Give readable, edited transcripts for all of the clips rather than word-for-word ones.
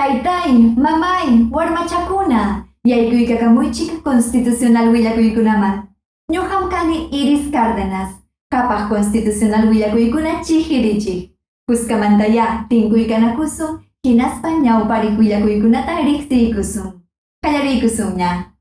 Taytay, mamay, warmachakuna, yaykuykakamuychik constitucional willakuykunaman. Ñuqam kani Iris Cárdenas, qapaq constitucional willakuykuna chihirichik. Kuskamantayá tinkuykanakusun, hinaspa ñawpariq willakuykunata riqsiykusun. Qallariykusunña.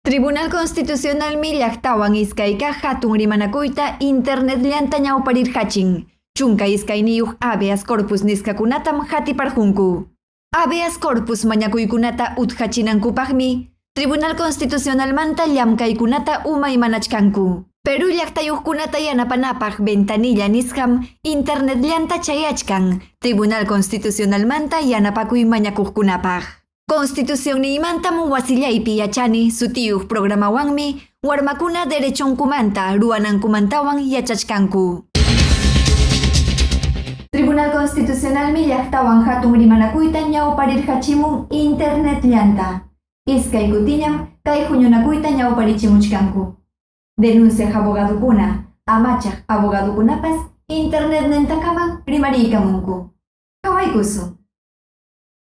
Tribunal Constitucionalmi llaqtawan iskaykaq hatun rimanakuyta internetllanta ñawparirqachin. 12 habeas corpus nisqakunatam hatiparqunku. Habeas corpus mañakuykunata utqachinankupaqmi Tribunal Constitucionalmanta llamkaykunata umaymanachkanku. Perú llaqtayuqkunata yanapanapaq ventanilla nisqam internetllanta chayachkan Tribunal Constitucionalmanta yanapakuy mañakuqkunapaq. Constitucionniymantam wasillaypi yachani sutiyuq programawanmi warmakuna derechonkumanta ruwanankumantawan yachachkanku. Tribunal Constitucionalmi llaqtawan hatun rimanakuyta ñawparirqachimun internetllanta. Iskay kutiñam kay huñunakuyta ñawparichimuchkanku. Denunciaq abogadukuna, amachaq abogadukunapas internetnintakaman rimariykamunku. Qawaykusun.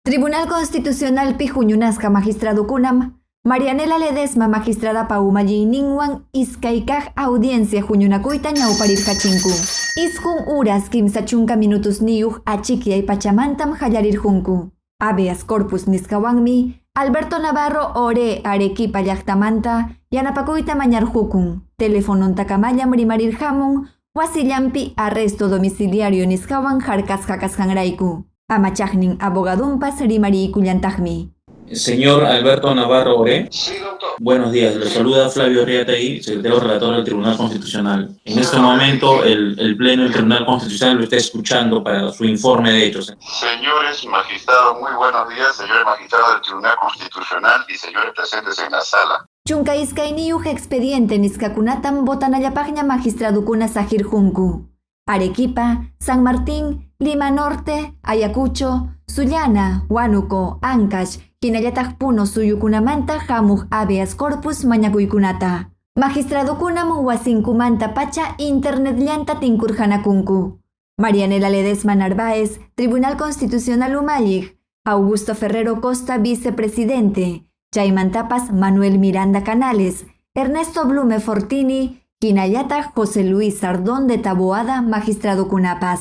Tribunal Constitucionalpi huñunasqa magistradukunam Marianela Ledesma magistradapa umalliyninwan iskay kaq audiencia huñunakuyta ñawparirqachinku. 9 horas 30 minutosniyuq achikyay pachamantam qallarirqunku. Habeas corpus nisqawanmi Alberto Navarro Oré Arequipa llaqtamanta yanapakuyta mañarqukun. Telefonontakamallam rimarirqamun wasillanpi arresto domiciliario nisqawan harkasqa kasqanrayku. Amachaqnin abogadunpas rimariykullantaqmi. Señor Alberto Navarro Oré. Sí, doctor. Buenos días, lo saluda Flavio Reategui, secretario relator del Tribunal Constitucional. En este momento, el Pleno del Tribunal Constitucional lo está escuchando para su informe de hechos. Señores magistrados, muy buenos días, señores magistrados del Tribunal Constitucional y señores presentes en la sala. 12 expediente nisqakunatam botanallapaqña magistradukuna saqirqunku. Arequipa, San Martín, Lima Norte, Ayacucho, Sullana, Huánuco, Ancash, hinallataq Puno suyukunamanta hamuq habeas corpus mañakuykunata. Magistradukunam wasinkumanta pacha internetllanta tinkurqanakunku. Marianela Ledesma Narváez, Tribunal Constitucional umalliq, Augusto Ferrero Costa, vicepresidente, chaymantapas Manuel Miranda Canales, Ernesto Blume Fortini, hinallataq José Luis Sardón de Taboada magistradukunapas.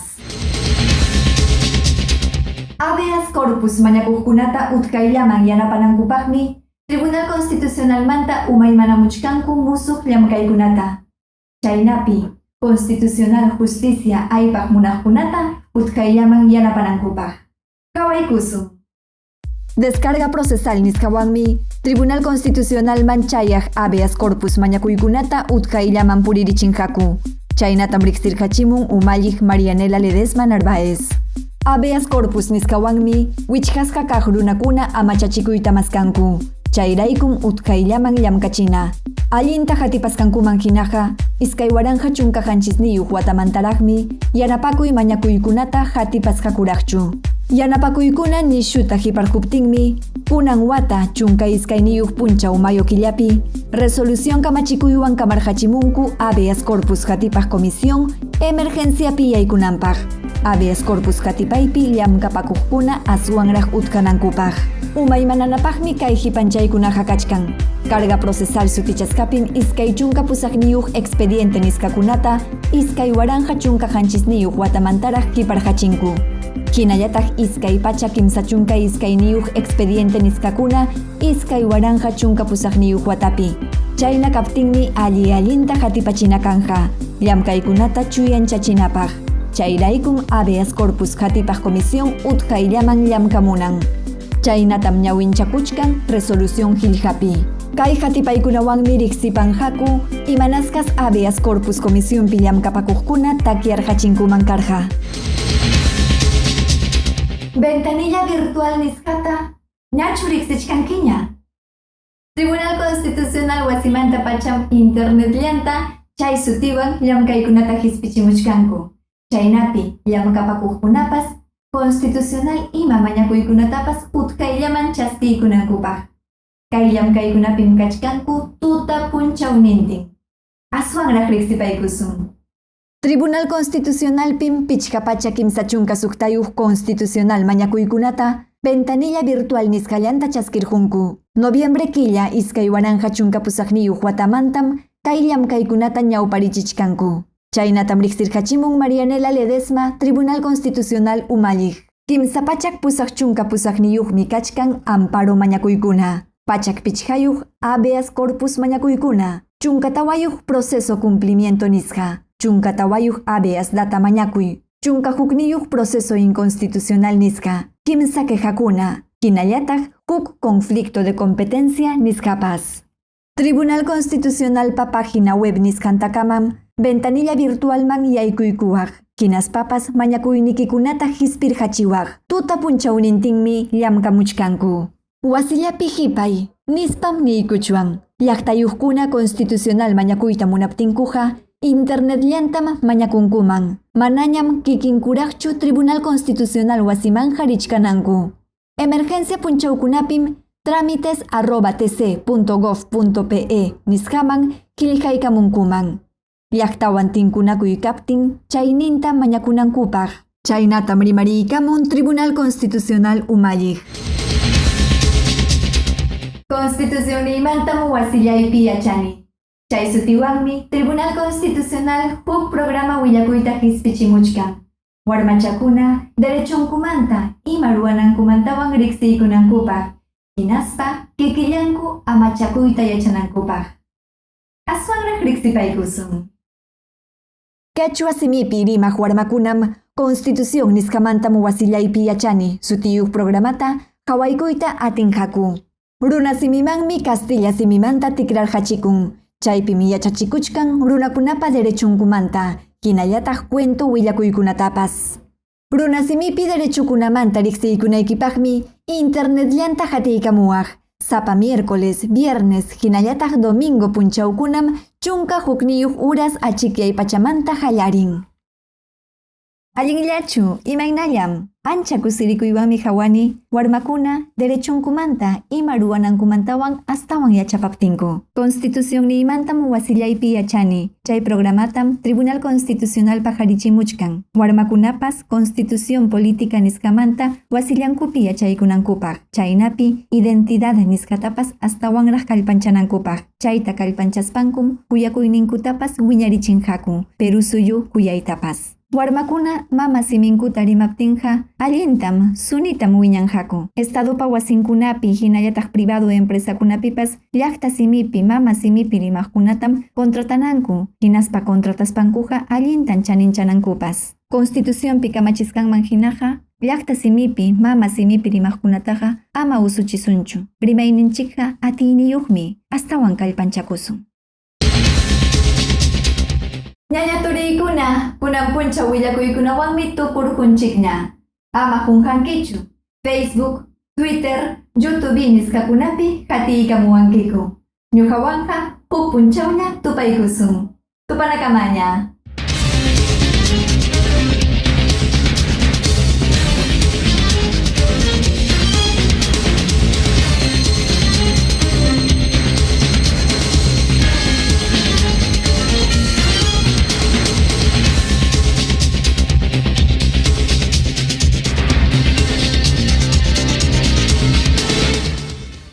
Habeas corpus mañakuqkunata utqayllaman yanapanankupaqmi Tribunal Constitucionalmanta umaymanamuchkanku musuq llamkaykunata. Chaynapi Constitucional Justicia aypaq munaqkunata utqayllaman yanapanankupaq. Qawaykusun. Descarga procesal nisqawanmi Tribunal Constitucionalman chayaq habeas corpus mañakuykunata utqayllaman puririchinqaku. Chaynatam riqsirqachimun umalliq Marianela Ledesma Narváez. Habeas corpus nisqawanmi wichqasqa kaq runakuna amachachikuyta maskanku. Chayraykum utqayllaman llamkachina. Allinta hatipasqankuman hinaqa 2017 watamantaraqmi yanapakuy mañakuykunata hatipasqakuraqchu. Yanapakuykuna nishuta hiparquptinmi kunan wata 12 punchaw mayo killapi resolución kamachikuywan kamarqachimunku habeas corpus hatipaq comisión emergenciapi yaykunanpaq. Habeas corpus hatipaypi llamkapakuqkuna aswanraq utqanankupaq. Umaymananapaqmi kay hipanchaykunaqa kachkan. Carga procesal sutichasqapim 28 expediente nisqakunata 2017 watamantaraq hiparqachinku. Hinallataq 232 expediente nisqakuna 2018 watapi. Chayna kaptinmi alli allinta hatipachina kanja, llamkaykunata chuyanchachinapaq. Chayraykum habeas corpus hatipaq comisión utqayllaman llamkamunan. Chaynatam ñawinchakuchkan resolución qillqapi. Kay hatipaykunawanmi riqsipanqaku imanasqas habeas corpus comisiónpi llamkapakuqkuna takyarqachinkuman karqa. Ventanilla virtual nisqata ñachu riqsichkankiña. Tribunal Constitucional wasimanta pacham internetllanta chay sutiwan llamkaykunata hispichimuchkanku. Chaynapi llamkapakuqkunapas constitucional ima mañakuykunatapas utqayllaman chaskiykunankupaq. Kay llamkaykunapim kachkanku tuta punchawnintin. Aswanraq riqsipaykusun. Tribunal Constitucionalpim 536 constitucional mañakuykunata Ventanilla virtual nisqallanta chaskirqunku. Noviembre killa 2018 watamantam kay llamkaykunata ñawparichichkanku. Chaynatam riqsirqachimun Marianela Ledesma, Tribunal Constitucional umalliq. 388 niyuqmi kachkan amparo mañakuykuna. 105 habeas corpus mañakuykuna. 14 proceso cumplimiento nisqa. 14 habeas data mañakuy. 11 proceso inconstitucional nisqa. 3 quejakuna. Hinallataq huk conflicto de competencia nisqapas. Tribunal Constitucional pa página web nisqantakamam ventanilla virtualman yaykuykuwaq. Hinaspapas mañakuynikikunata hispirqachiwaq. Tuta punchawnintinmi llamkamuchkanku. Wasillapi hipay, nispam niykuchwan. Llaqtayuqkuna constitucional mañakuyta munaptinkuqa internetllantam mañakunkuman. Manañam kikinkuraqchu Tribunal Constitucional wasiman richkananku. Emergencia punchawkunapim trámites@tc.gob.pe nisqaman qillqaykamunkuman. Llaqtawan tinkunakuy kaptin chayninta mañakunankupaq. Chaynatam rimariykamun Tribunal Constitucional umalliq. Constitucionnimantam wasillaypi yachani. Chay sutiwanmi Tribunal Constitucional huk programa willakuyta qispichimuchkan. Warmachakuna derechonkumanta ima ruwanankumantawan riqsiykunankupaq. Hinaspa kikillanku amachakuyta yachanankupaq. Aswanraq riqsipaykusun. Quechua simipi rimaq warmakunam Constitución nisqamantam wasillaypi yachani sutiyuq programata qawaykuyta atinqaku. Runa simimanmi Castilla simimanta tikrarqachikun. Chaypimi yachachikuchkan runakunapa derechunkumanta, hinallataq cuento willakuykunatapas. Runa simipi derechukunamanta riqsiykunaykipaqmi internetllanta hatiykamuwaq. Sapa miércoles, viernes, hinallataq domingo punchawkunam 11 uras achikyay pachamanta hallarin. Allinllachu, imaynallam, ancha kusirikuywanmi hawani, warmakuna, derechunkumanta, ima ruwanankumantawan astawan yachapaptinku. Constitucionniymantam wasillaypi yachani, chay programatam Tribunal Constitucional paqarichimuchkan. Warmakunapas Constitución Política nisqamanta wasillankupi yachaykunankupaq. Chaynapi identidad nisqatapas astawanraq kallpanchanankupaq. Chayta kallpanchaspankum kuyakuyninkutapas wiñarichinqaku, Perú suyu kuyaytapas. Warmakuna mama siminkuta rimaptinqa allintam sunitam wiñanqaku. Estadopa wasinkunapi hinallataq privado empresakunapipas llaqta simipi mama simipi rimaqkunatam contratananku. Hinaspa contrataspankuqa allintan chaninchanankupas. Constitucionpi kamachisqanman hinaqa llaqta simipi mama simipi rimaqkunataqa ama usuchisunchu. Rimayninchikqa atiyniyuqmi astawan kallpanchakusun. Ñaña turiykuna, kunan punchaw willakuykunawanmi tukurqunchikña. Ama qunqankichu. Facebook, Twitter, YouTube nisqakunapi hatiykamuwankiku. Ñuqawanqa huk punchawña tupaykusun. Tupanakamaña.